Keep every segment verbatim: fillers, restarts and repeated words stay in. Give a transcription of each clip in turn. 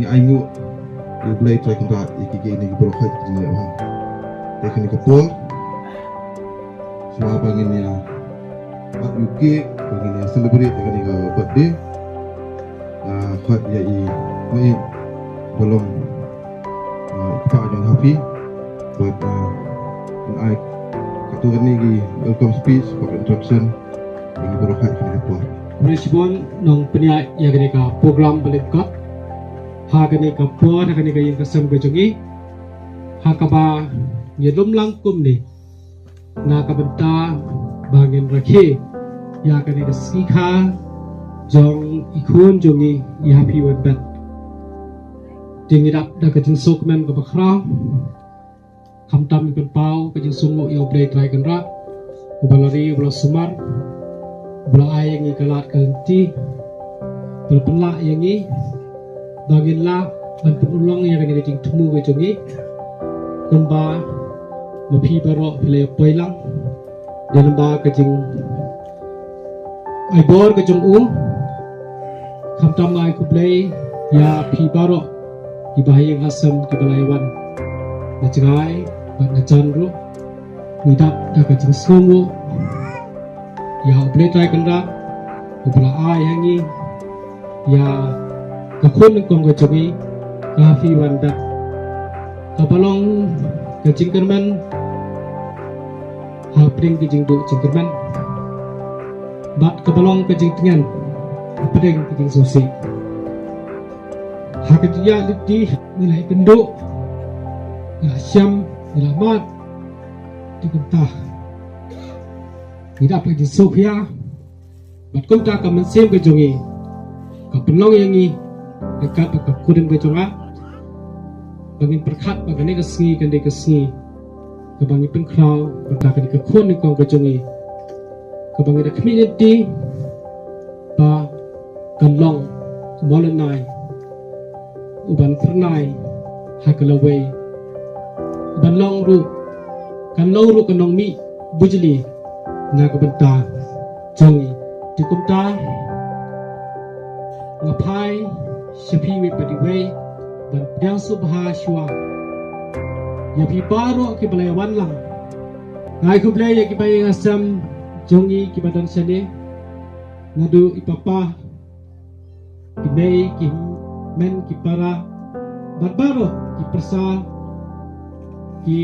Ngi ainguh ïa U Blei Trai Kynrad ïa ki, ïa kine ki baroh hi ki jingïaid bha. Ïa kane ka por shuwa ba ngin ïa pat ïuh cake, ba ngin ïa celebrate ïa kane ka birthday. Ah, pat ïa i, i ba long, ah, i kpa jong Happy. Bad, ah, ngin ai katto katne ki welcome speech bad introduction ïa ki baroh hi ha kane ka por. Khublei shibun, nongpynïaid ïa kane ka program ba lyngkot ha kane ka por, ha kane ka ïing ka sem ka jong ngi, ha kaba ngi lum lang kumne na ka bynta ba ngin rakhe ïa kane ka sngi kha jong i khun jong ngi, i Happy Wanbet. Te ngi dap da ka jingsngewkmen kaba khraw, khamtam ngi pynpaw ka jingsngewnguh ïa U Blei Trai Kynrad, uba la ri, uba la sumar, uba la ai ïa ngi ka lad ka lynti, uba la pynlah ïa ngi ba ngin lah ban pynurlong ïa kane ka jingthmu ka jong ngi, kumba ma phi baroh phi la ïa poi lang da lyngba ka jing ai bor ka jong u. Khamtam nga ai khublei ïa phi baroh kiba ha ïing ha sem kiba la ïa wan na jngai bad na jan ruh. Ngi dap da ka jingsngewnguh ïa U Blei Trai Kynrad uba la ai ha ngi ïa ka khun nyngkong ka jong ngi, ka Happy Wanbet, kaba long ka jingkyrmen ha pdeng ka jingduh jingkyrmen bad kaba long ka jingtngen ha pdeng ka jingsngewsih. Ha ka jingïaid lynti ngi la ïakynduh, ngi la shem, ngi la mad. Te kumta ngi dap ka jingsngewkhia bad kumta ka mynsiem ka jong ngi ka pynlong ïa ngi ryngkat bad ka khun ka jong nga ba ngin pyrkhat ba kane ka sngi kan dei ka sngi kaba ngi pynkhraw bynta kane ka khun nyngkong ka jong ngi, kaba ngi da khmih lynti ba kan long u mawlynnai uban phyrnai ha ka lawei, uban long ruh, kan long ruh ka nongmih bujli na ka bynta jong ngi. Te kumta nga phai sha phi iwei pa iwei ban pdiang sngewbha shuwa ïa phi baroh kiba la ïa wan lang. Nga ai khublei ïa kiba ïa nga sem jong ngi kiba don shane, naduh i papa, i mei, ki hynmen, ki para bad baroh ki pyrsa, ki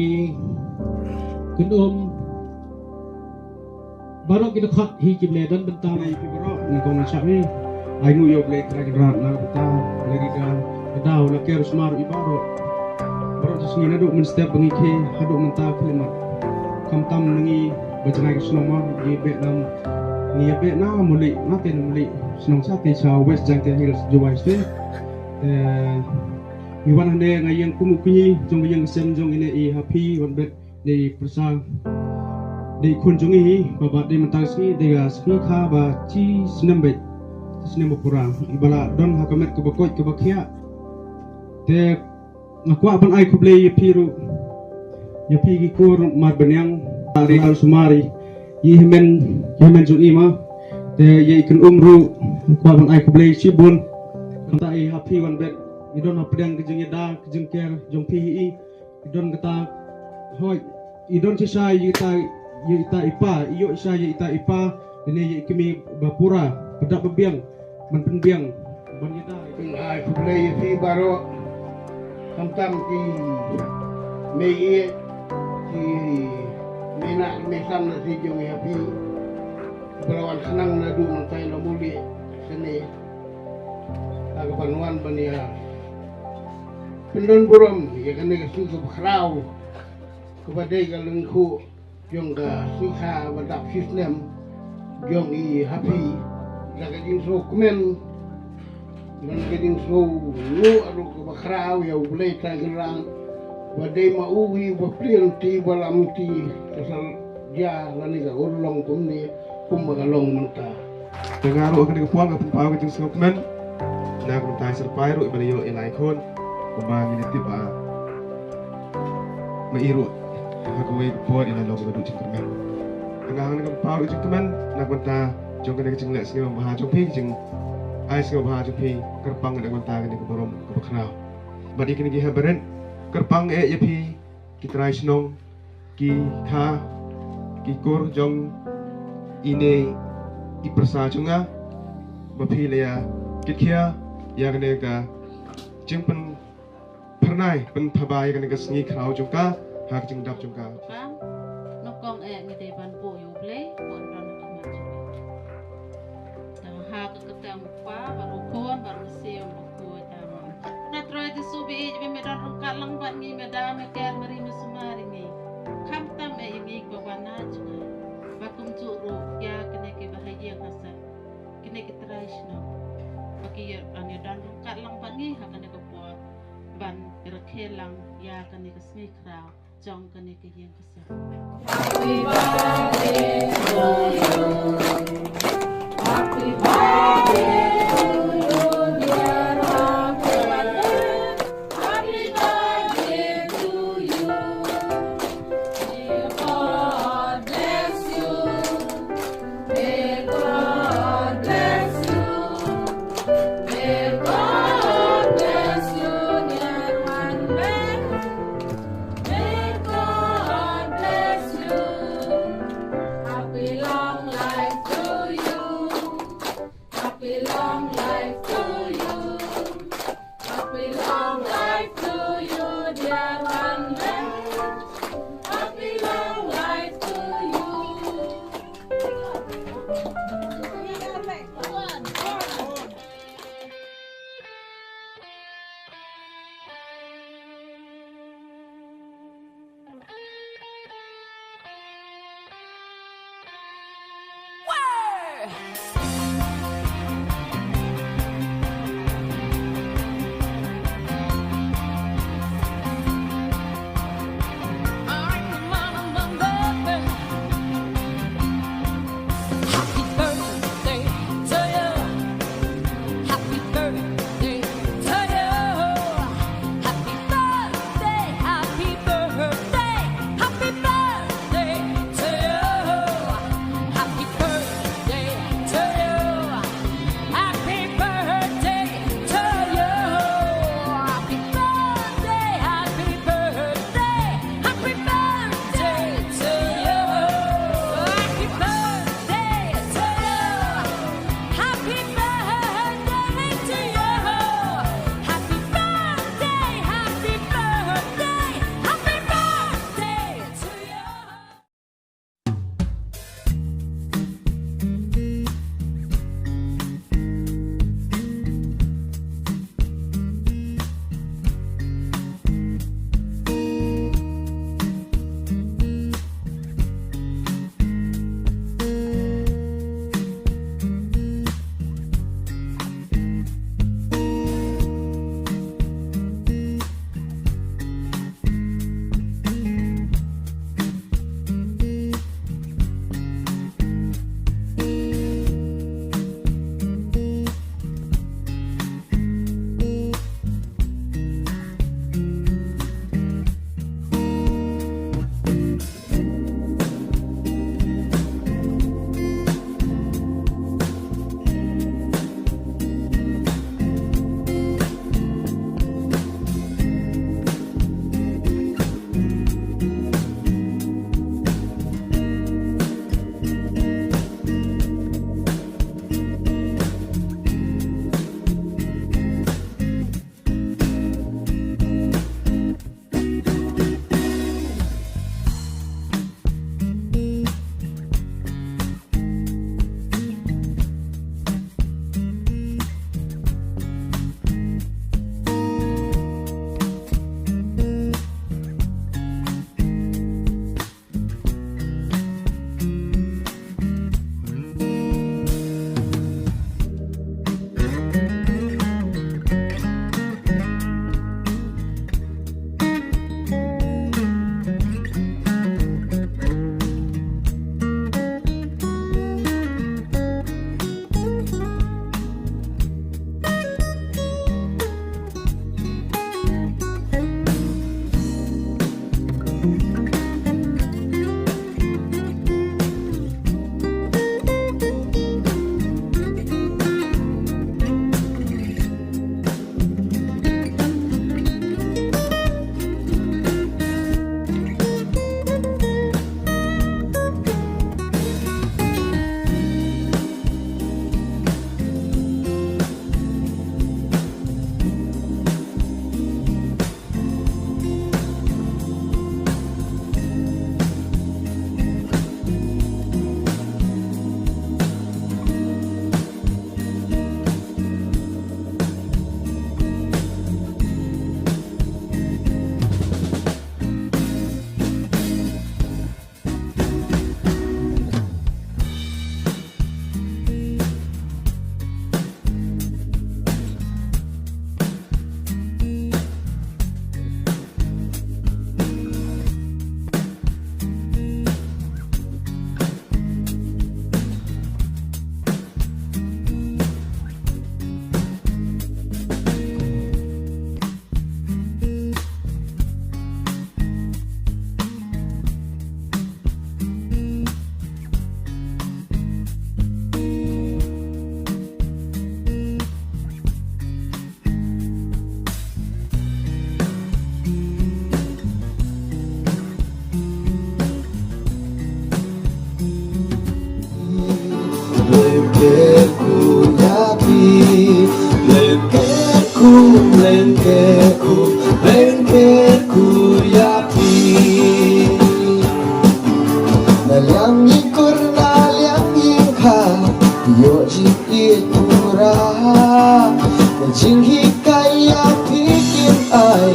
kynum, baroh ki dkhot hi kiba la don bynta. Phi baroh, nyngkong nyngshap hi, ai nguh ïa U Blei Trai Kynrad na ka bynta la ri da ka daw la ker sumar i baroh. Baroh shi sngi naduh mynstep ba ngi khie haduh mynta khlieh mat. Khamtam na ngi ba jngai ka shnong ma ngi beh nam, ngi ïa beh na Mawlieh, na te na Mawlieh, shnong sha te sha West Jaintia Hills, Jowai State. Te ngi wan hangne nga ïeng kum u kñi jong ka ïing ka sem jong ine i Happy Wanbet, dei pyrsa, dei khun jong ngi hi, ba ba dei mynta ka sngi dei ka sngi kha ba shi snem beit, shi snem ba pura, ba la don ha ka met kaba koit kaba khiah. Te nga kwah ban ai khublei ïa phi ruh, ïa phi ki kur mar bniang, ri kan sumar ïa i hynmen, i hynmen jong i ma. Te ïa i kynum ruh nga kwah ban ai khublei shibun. Kata i Happy Wanbet, i don hapdeng ka jingïada ka jingker jong phi hi i. I don kata, hoi, i don shisha ïa ita, ïa ita i pa, i ïoh shisha ïa ita i pa, lane ïa i kmie ba pura, ba dap ba biang, ban pynbiang, ban ïada. Ai khublei ïa phi baroh. Khamtam ki mei ïeit, ki mei nah mei san na shnong jong ngi ha phi, ba la wan khnang naduh mynta ïa la muli shane, ha ka ban wan ban ïa pyndon burom ïa kane ka sngi kaba khraw, kaba dei ka lyngkhuh jong ka sngi kha ba dap shi snem jong i ha phi, da ka jingsngewkmen, da ka jingsngewnguh ruh kaba khraw ïa U Blei Trai Kynrad, ba dei ma u hi ba plie lynti ba lam lynti, ka sa jia lane ka urlong kumne kumba ka long mynta. Te nga ruh ha kane ka por nga pynpaw ka jingsngewkmen na ka bynta i Sir Pai ruh iba la ïoh ïa lai khun, kumba ngi la tip ba ma i ruh ha kawei ka por i la long iba duh jingkyrmen. Te nga ha kane ka por pynpaw ka jingkmen na ka bynta jong kane ka jingleh sngewbha jong phi, ka jingai sngewbha jong phi, kyrpang na ka bynta kane ka burom kaba khraw. Bad ïa kine ki heh barit, kyrpang eh ïa phi ki trai shnong, ki kha, ki kur jong ine i pyrsa jong nga, ba phi la ïa kitkhia ïa kane ka jingpynphyrnai, pynphaba ïa kane ka sngi khraw jong ka ha ka jingdap jong ka. Bang, nyngkong eh ngi dei ban buh ïa U Blei, ban don ha khmat jong ngi. Tang ha ka kyrteng u Kpa bad u Khun bad u Mynsiem Bakhuid, amen. Na Trai Jisu ba ïeit, ba me don ryngkat lang bad ngi, me da me ker, me ri me sumar ïa ngi. Khamtam eh ïa ngi kiba wan na jngai, ba kumjuh ruh ïa kine kiba ha ïing ha sem, kine ki trai shnong, ba ki ïa, ban ïa don ryngkat lang bad ngi ha kane ka por ban rakhe lang ïa kane ka sngi khraw jong kane ka ïing ka sem. May God bless you. Happy long life to you. Happy long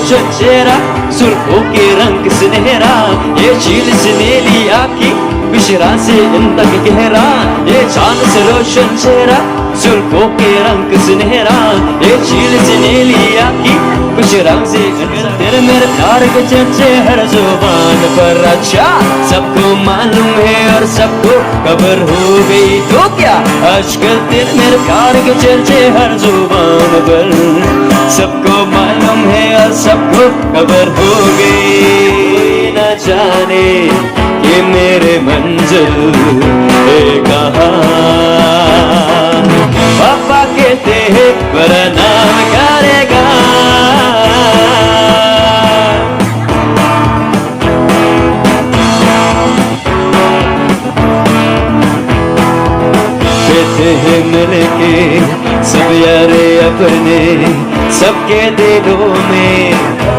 रोशन चेहरा, जुल्फों के रंग सुनहरा, ये झील से नीली आंखें, कुछ राज से इन तक गहरा, ये चांद से रोशन चेहरा, जुल्फों के रंग सुनहरा, ये झील से नीली आंखें, कुछ राज से इन तक। तेरे मेरे प्यार के चर्चे हर जुबान पर, अच्छा, सबको मालूम है और सबको खबर हो गई। तो क्या आजकल तेरे मेरे प्यार के चर्चे हर जुबान पर, सबको मालूम है और सबको खबर हो गई। कोई ना जाने कि मेरे मंजिल है कहाँ, पापा कहते हैं बड़ा नाम करेगा। कहते हैं मिलके सब यार अपने, सबके दिलों में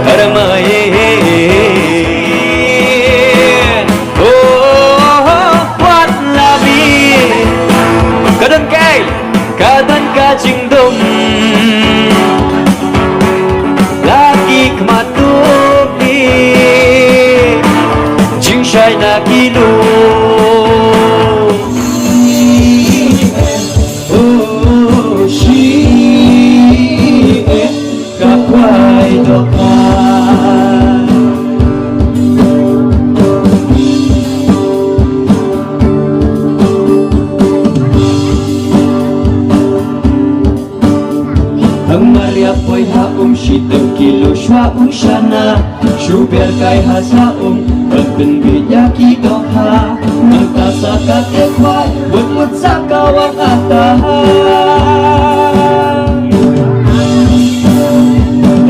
हरमाए। Oh, what love is. Ka don kaei, ka don ka jingdum. La ki khmat tu ki jingshai na ki lum. Oh, shi eh, ka kwai dohkha. Hang Maria poi ha um, shitom kilo shuwa u shana, shu ber kai ha sa um, ban pynbeit ïa ki dohkha. Nangta sa ka teh khwai, mut mut sa ka wang ata.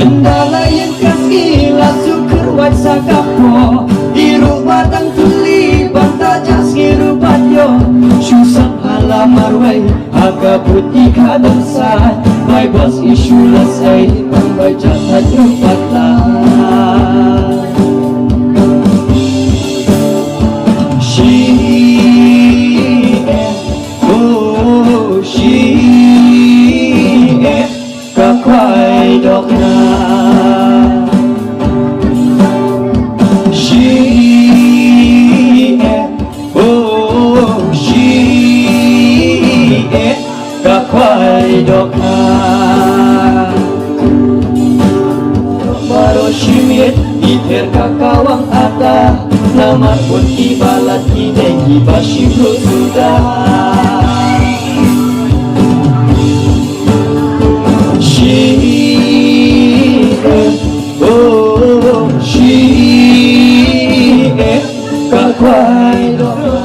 Ynda la ïeng ka sngi la shu kyrwat sa ka pho, i ruh ba dang thuli ban ta ja sngi ruh ban ïoh. Shu sap ha la marwei ha ka bud i kha dang sai, bai bas i shu la sei, ban bai ja thait ruh pat la. Shi eh, oh, shi eh, ka kwai dohkha. Shi eh, oh, shi eh, ka kwai dohkha. Baroh shi miet i ther ka kawang ata, namar bun kiba lait ki dei kiba shim ruh suda. Shi eh, oh, shi eh, ka kwai dohkha.